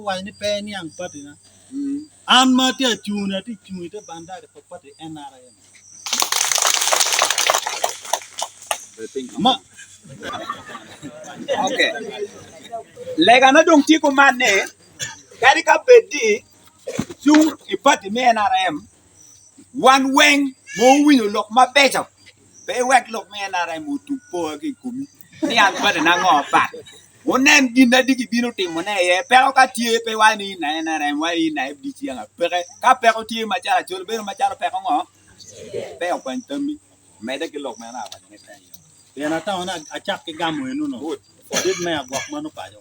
waco ni pe eniang patina. An ma atye acung-ni atye cung i te bandari pa pati NRM. Ma Okay. Legana dong tye kuman ni, kadi ka bed ni icung i pati me NRM, wan weng ma owinyo lok mabeco, pe iwek lok me NRM otug poa ki i komi ni an patina ngo pat. Wunen gin na di gibino timone iye. Peko ka tye pe iwaco ni in a NRM wa in a FDC anga peke. Ka peko tye macalo acol bedo macalo peko ngo? Pe okwany tammi. Medde ki lok meno awaco ni pe. Pien atamo ni acak ki gamo eno-nu, dit me agwok mano paco.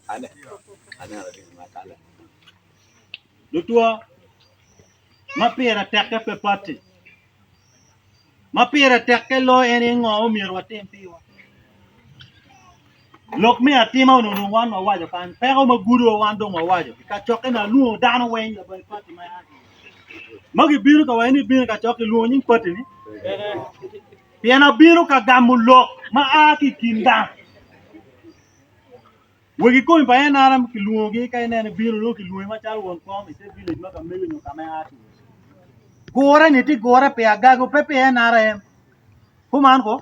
Lutwa, ma pire tekke pe pati. Ma pire tekke loyo en aye ngo ma myero watim piwa. Lok me atima onongo dong wan wawaco kany, peko ma gudowa wan dong wawaco. I kacokke ni alwongo dano weng labongo pati ma aa ki iye. Ma gibino ka waco ni ibino i kacokke ilwongo nying pati ni? Pien abino ka gamo lok ma a ki i kin dano. Wegi komi pa NRM kilwongogi ka ineno ibino nongo kilwongi macalo won kom i te village ma ka mego nyo ka ma ia ki iye. Gure ni tye gure pi agago pe pi NRM. Kuman ko?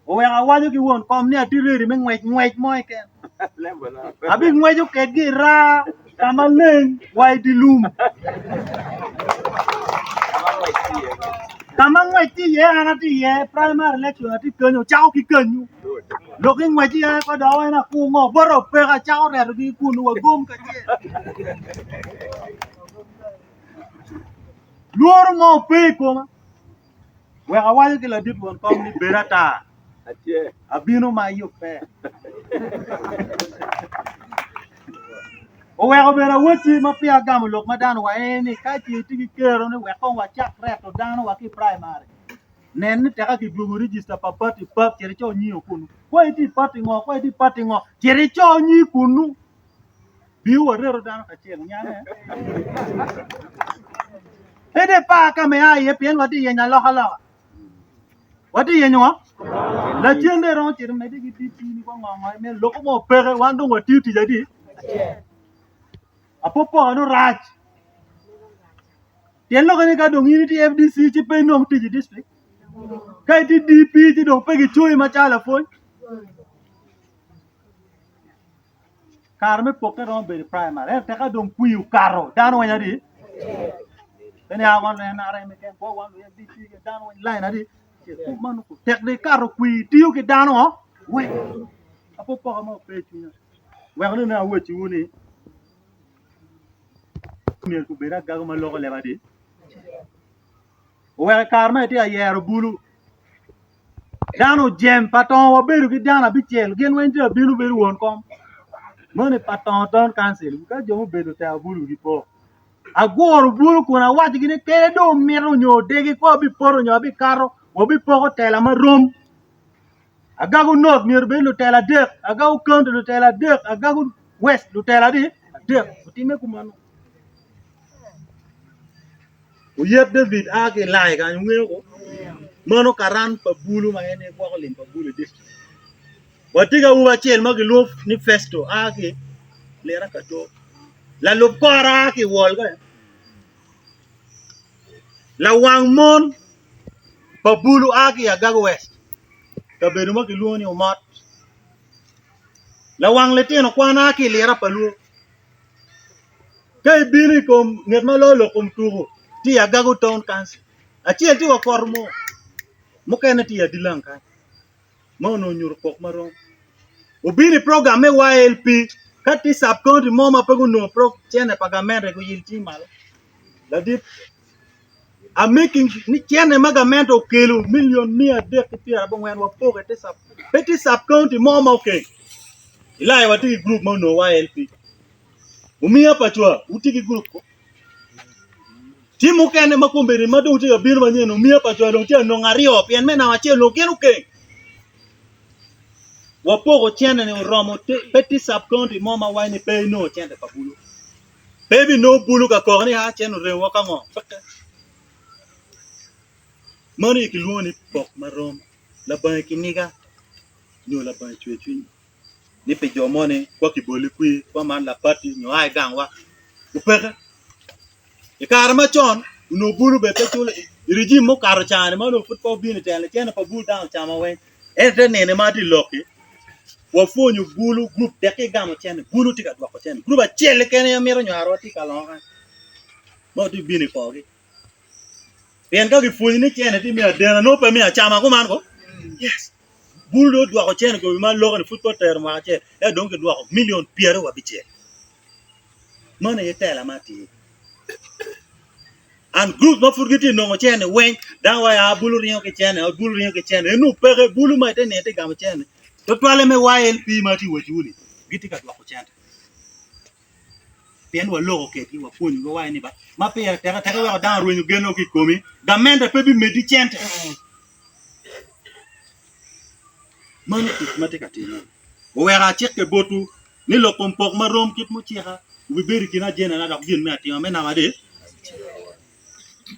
Oweko awaco ki won kom ni atye ready me ngwec ngwec mo keken. Abingweco kedgi i raa ka maleng wa i dye lum. Ka ma ngwec tye iye an atye iye, primary election atye kenyo, ocako ki kenyo. Lok ki ngwec iye ko dok en akur ngo bota opeko acako retogi ki kunu wagom kacel. Lworo mo ope i koma. Wek awaco ki ladit won kom ni bed ata, abino ma ayubbe. Oweko bene awacci ma peya agamo lok ma dano wa en ni ka ce itye ki kero ni wek kong wacak reto dano wa ki i praimari, nen ni teka kidwogo register pa party pap cit ico nyingi kunu. Kwa itye i party ngo, kwa itye i party ngo, cit ico nyingi kunu. Bino wareto dano kacel, niange? Pe dong ipar ka ma ia iye pien watye ka yenyo alokaloka. Watye ka yenyo ngo? Lacen dong iromo cito medde ki DP ni kwa ngo ngo imito loko mo peke wan dong watiyo tic adi? Apopoka nongo rac. Tyen lokke ni ka dong in itye FDC ci pe inong tic i district. Ka itye DP ci dong pe gicoyi macalo lapwony. Kare me pokke romo bedo i praimari ento teka dong kwir okato dano weng adi? Pe ni a wan lu NRM keken kwo wan lu FDC keken dano weng lain adi? Tek dong ikato kwir itiyo ki dano weng apopoka mo pe i cwinya wek nongo awacciwu ni myero gubed agago ma loko leb adi? Oweko i kare ma itye ka yero bulu Dano ojem pa tongo wabedo ki dano abicel gin weng tye abino bedo won kom moni pa tongo town council ka jo mubedo otero bulu gipo aguro bulu kun awacogi ni kede dong omito nyo odegi ko abipoto nyo abikato wabipoko tela marom agago north myero obed lutela adek agago county lutela adek agago west lutela adi adek otime kumeno. Oyet David a ki i Lai kany, wungeyo ko? Meno karan pa bulu ma en aye gwoko lim pa bulu i district. Watye ki awobi acel ma kilwongo ni Festo a ki Lira Kato. Lalub kore a ki i Wol kany. Lawang mon pa bulu a ki i Agago West, kabedo ma kilwongo ni Omot. Lawang litino kwan a ki i Lira pa Lwo. Ka ibino i kom nget ma loyo lok kom tuko tye i Agago Town Council, acel tye wa poto mo, mukene tye i Adilang kany ma onongo onyuto kok marom. Obino i program me YLP ka tye sub county mo ma pe gunongo cene pa gamente guyil cing malo. Ladit I'm making ni cene ma gamente okelo million 390 wapoko i te sub pe tye sub county mo ma okeng. Ilaya watye ki group ma onongo YLP. Wumiya pa cwa, wutye ki gurup ko. Tye mukene ma kombeddi ma dong tye ka bino manyen, wumiya pa cwa dong tye ka nongo aryo pien me namba acel onongo gin okeng. Wapoko cente-ni oromo pe tye sub county mo ma waco ni pe inongo cente pa bulu. Pe ibinongo bulu ka koko ni aa cente oremowa ka ngo, peke. Meno aye kilwongo ni pok marom, labange kiniga nyo labange cwercwiny. ni pi jo moni kwa kiboli kwir kwa man lapati nyo a i gangwa. Opeke. I kare macon, onongo bulu bene pe culo i regime mukato ca-ni ma onongo pud pe obino i telo-ni, cente pa bulu dano ocamo weng. Ento ite nino ma atye lok-ki, wapwonyo bulu gurup tek ki igamo cente, bulu tye ka dwoko cente. Gurup acel keken aye mito nywarowa tye ka longo kany ma watye bino i korgi. Pien ka gipwonyi ni cente tye me adena nongo pe me acama kuman ko? Yes. Bulu dong odwoko cente komi ma loko-ni pud pe otero mwaka acel ento dong kidwoko milion pyeraryo wa abicel. Meno aye tela ma atir. And group ma pud gitye nongo cene weng dano waco aa bulu ringo ki cene bulu ringo ki cene eno peke bulu ma ite nino tye gamo cene tutwalle me YLP ma atye waco ni gitye ka dwoko cente pien waloko kedgi wapwonyogi wawaco ni ba ma pire tek atek iweko dano orwenyo genne ki i komi gamente pe bimedi cente meno tic ma tye ka timme oweko acikke botwu ni lok kom pok ma rom kit mucika wubibedo i kin ajenana dok gin me atima me namba adi?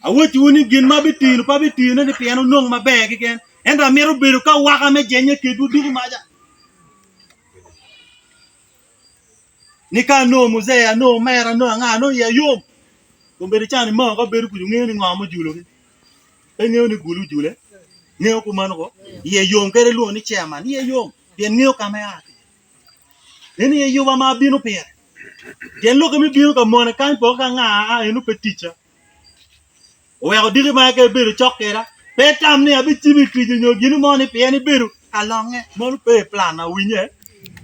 Awacciwu ni gin ma abitino pe abitine ni pien wunong maber keken, ento amito bedo ka awaka me jenye kedwu ducu maca. Ni ka anongo muzee, anongo omera, anongo anga, anongo iya yom. Kombeddi ca ni mao ka bedo kuca ngeyo ni ngo mujulogi. Pe ngeyo ni gulu ojule, ngeyo kumeno ko. Iye yom kadi ilwongo ni chairman, iye yom pien ngeyo ka ma ea ki iye. En aye yuba ma abino pire. Pien lokke me bino ka mone kany poke ka nga a eno pe ticca. Oweko diki ma ka ibedo cok keda, pe itam ni abicibi i tic nyo gin mo ni pien ibedo ka longe. Meno pe i plan na winye.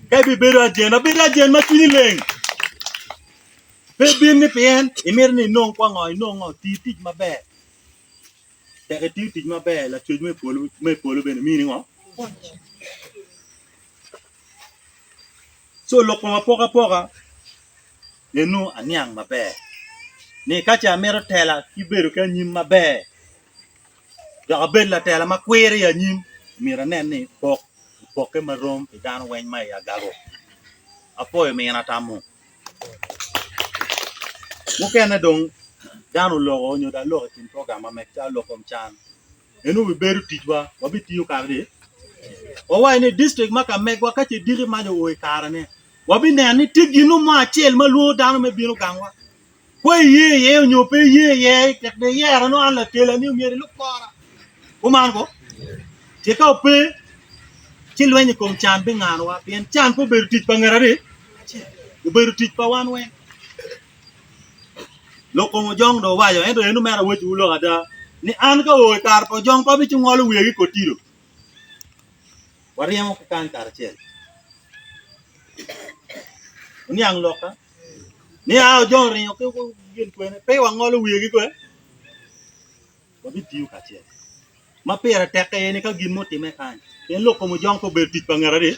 Ka ibibedo ajen, abed ajen ma cwinyi leng. Pe ibin ni pien imito ni inong kwa ngo, inong ngo, ti tic maber. Tek itiyo tic maber, lacwec me polo bene mini ngo? Pwoc. Co lok kom apokapoka eno aniang maber ni ka ce amito tela ki bedo ki anyim maber dok abed latela ma kwir i anyim myero anen ni pok opokke marom pi dano weng ma i agago. Apwoyo mina tammo mukene dong dano oloko nyo dong aloko i kin program ma meg calo lok kom can. Eno obibedo ticwa, wabitiyo kare di. Wawaco ni district ma ka megwa ka ce diki mac oo i karene, wabineno ni tye gino mo acel ma lwongo dano me bino gangwa. Kwa iye iye onyo pe iye iye, tek dong iyero nongo an latela ni myero ilub kora. Kuman ko? Ce ka ope, ci lweny i kom can binganowa pien can pe obedo tic pa ngat adi? Obedo tic pa wan weng. Lok kom ojong dong owaco, ento en omera awacciwu lok ada, ni an ka oo i kare pa ojong pe abicingolo wiya ki kotido. Waryemo ki kany karacel. Wuniang lokka? Ni a ojong oringo ki gin kwene, pe wangolo wiye ki kwe? Wabitiyo kacel. Ma pire tek aye ni ka gin mo otimme kany, pien lok kom ojong pe obedo tic pa ngat adi?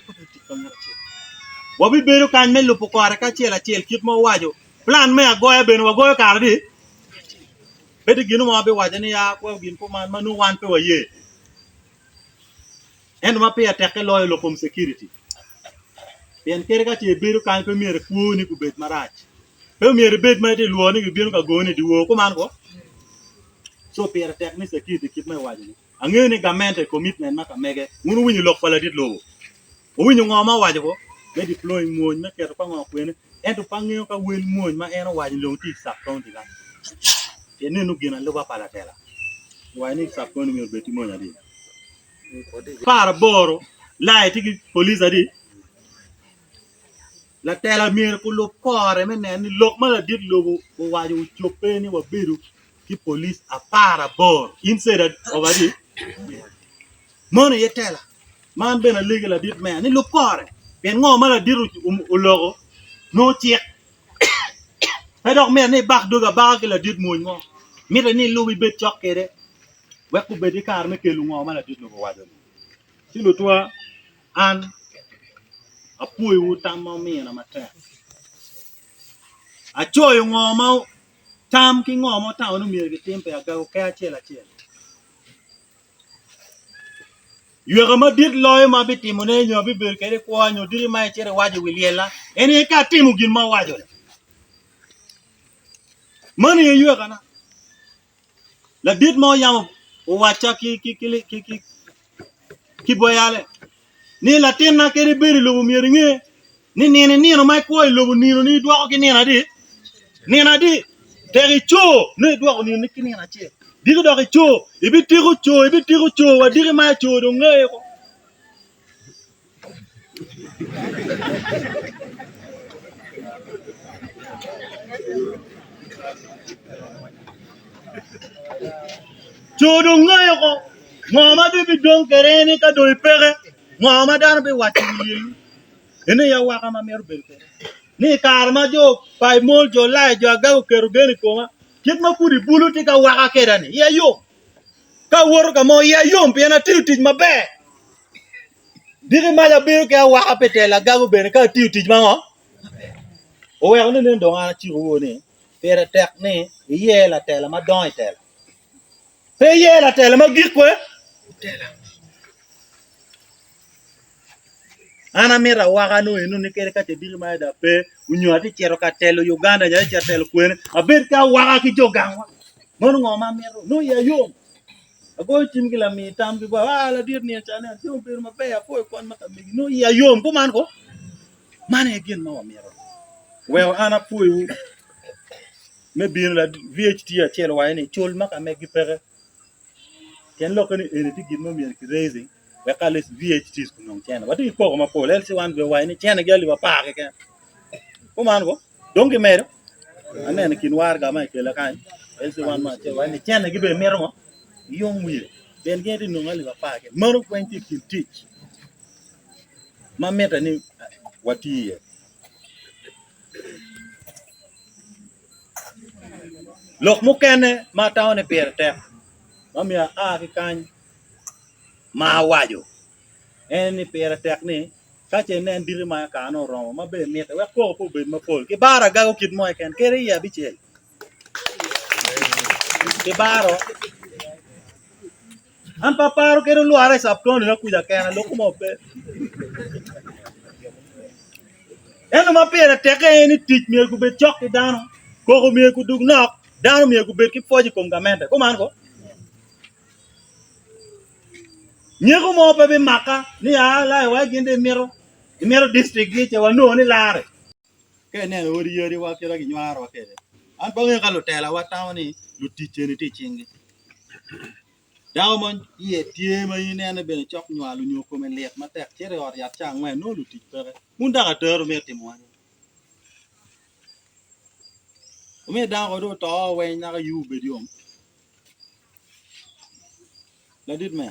Pe obedo tic pa ngat acel. Wabibedo kany me lubo kore kacel acel kit ma owaco. Plan me agoya bene wagoyo kare adi? Pe tye gin mo ma wabiwaco ni ya kwa gin kuman ma nongo wan pe waye. Ento ma pire tekke loyo lok kom security. Pien kadi ka ce ibedo kany pe myero kwoni gubed marac. Pe myero ibed ma itye lwor ni gibino ka goni i dyewor kuman ko. Co pire tek ni security kit ma iwaco-ni. Angeyo ni gamente commitment ma ka mege. Wun wuwinyo lok pa ladit lobo. Wuwinyo ngo ma owaco ko? Me deploying mwony me keto ka ngo kwene. Ento pe angeyo ka wel mwony ma en owaco ni dong tye i sub county kany. Pien nenu gin aluba pa latela. Owaco ni sub county myero obed ki mwony adi? 18 lai tye ki police adi? Latela myero gulub kore me neno ni lok ma ladit lobo owaco ocobbe ni wabedo ki polic 18 instead of adi? Meno aye tela ma an bene alegi ladit meya ni lub kore pien ngo ma ladit oloko nongo cik pe dok mitte ni ibak dogi abaka ki ladit mwony mo mitte ni ilub ibed cok kwede wek obed ki kare me kelo ngo ma ladit lobo owaco-ni. Ci lutwa An apwoyowu tam ma wumina matek. Acoyo ngo ma tam ki ngo ma wutamo ni myero gitim pi agago ker acel acel. Yweka madit loyo ma abitimone nyo abibedo kwede i kwo nyo diki ma icito iwaco i wi lyella en aye ka atimo gin ma awaco-ni. Meno aye ywekana. Ladit mo yam owacca ki boyale ni, 'Latinna, kadi ibedo i lobo myero inge ni nino inino ma ikwo i lobo ninoni idwoko ki nino adi? Nino adi? Tek ico, nongo idwoko ninoni ki nino acel. Diki dok ico, ibitiko co, ibitiko co wa diki ma ico dong ngeye ko. Co dong ngeye ko. Ngo ma dong ibidong kwede en ni ka dong ipeke, ngo ma dano biwaco i wi in? Eno aye awaka ma myero obed kwede. Ni i kare ma jo Paimol, jo Lai, jo Agag oketo gen i koma, kit ma pud i bulu tye ka waka kweda-ni, iya yom. Ka awoto ka mo, iya yom pien atiyo tic maber. Diki mac abedo ki awaka pi telo agago bene ka atiyo tic ma ngo? Oweko ni nen dong an acikowu ni pire tek ni iyer latela ma dongo i tela. Pe iyer latela ma gik kwe tela. An amito awaka nongo eno ni kadi ka ce diki ma ada pe onyo atye cito ka telo Uganda nyo atye cito telo kwene abed ki awaka ki jo gangwa. Meno ngo ma amito? Nongo iya yom. Agoyo cim ki lami tam ki bwa, ah ladit nino ca ne atye obedo maber apwoyo kony ma ka megi nongo iya yom kuman ko. Man aye gin ma wamito. Weko an apwoyowu me bino la VHT acel owaco ni cul ma ka megi peke. Tyen lokke ni eni tye gin ma myero ki raising wek at least VHTs gunong cene. Watye ki koko mapol, LC1 bene owaco ni cene gi alip apar keken. Kuman ko, dong gimedo. Aneno i kin waraga ma kikela kany, LC1 mo acel waco ni cene gi bene mito ngo? Yung wiye. Pien gin gitye ka nongo alip apar keken. Meno weng tye i kin tic ma mitte ni wati iye. Lok mukene ma atamo ni pire tek ma myero aa ki kany ma awaco en ni pire tek ni ka ce inen diki ma kare oromo ma bene mitte wek koko pe obed mapol kibaro agago kit mo keken kadi i abicel kibaro an pe aparo kadi olwara i cabton na kuca kena lok mo pe ento ma pire tek aye ni tic myero gubed cok ki dano koko myero gudug nok dano myero gubed ki pwoc i kom gamente kuman ko. Nyeko mo pe bimaka ni aa lai wa gin dong imito imito district gi ce wanongo ni lare. Ka ineno odi yadi wa kit ma ginywaro wa kwede an pe angeyo ka lutela wa tamo ni lutic eni tye i cinggi. Dako mo iye tye ma in inene bene cok nywalo nyo kome lit matek cito i ot yat ca angwen nongo lutic peke wun dako atero mito timo wa ni. Omiyo dako dong oto weng naka yiwu obed yom. Ladit me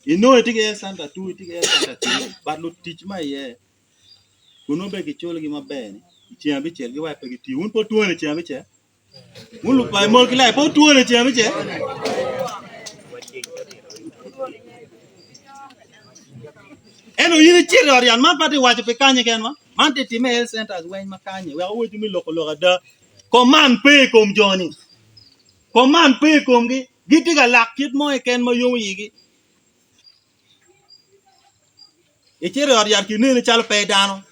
inongo itye ki health center 2 itye ki health center 3 but lutic ma iye kun nongo bene kiculogi maber ni i ceng abicel giwaco pe gitiyo wun pe wutwone i ceng abicel wun lupaco mogo ki lai pe wutwone i ceng abicel ento in icito i ot yat man pe atye ka waco pi kany keken ma man tye ka timme i health centers weng ma kany-nyi wek awacu me loko lok ada command pe i kom jo-ni. Kom man pe i komgi, gitye ka lak kit mo keken ma yomo igi. Icito i ot yat kineni calo pe dano.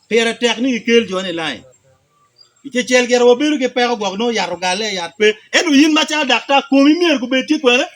Pire tek ni gikel jo-ni i lain. I cecel gire wabedo ki peko gwok nongo yat ogalle yat pe. Ento in macalo daktar komi myero gubed tye kwene?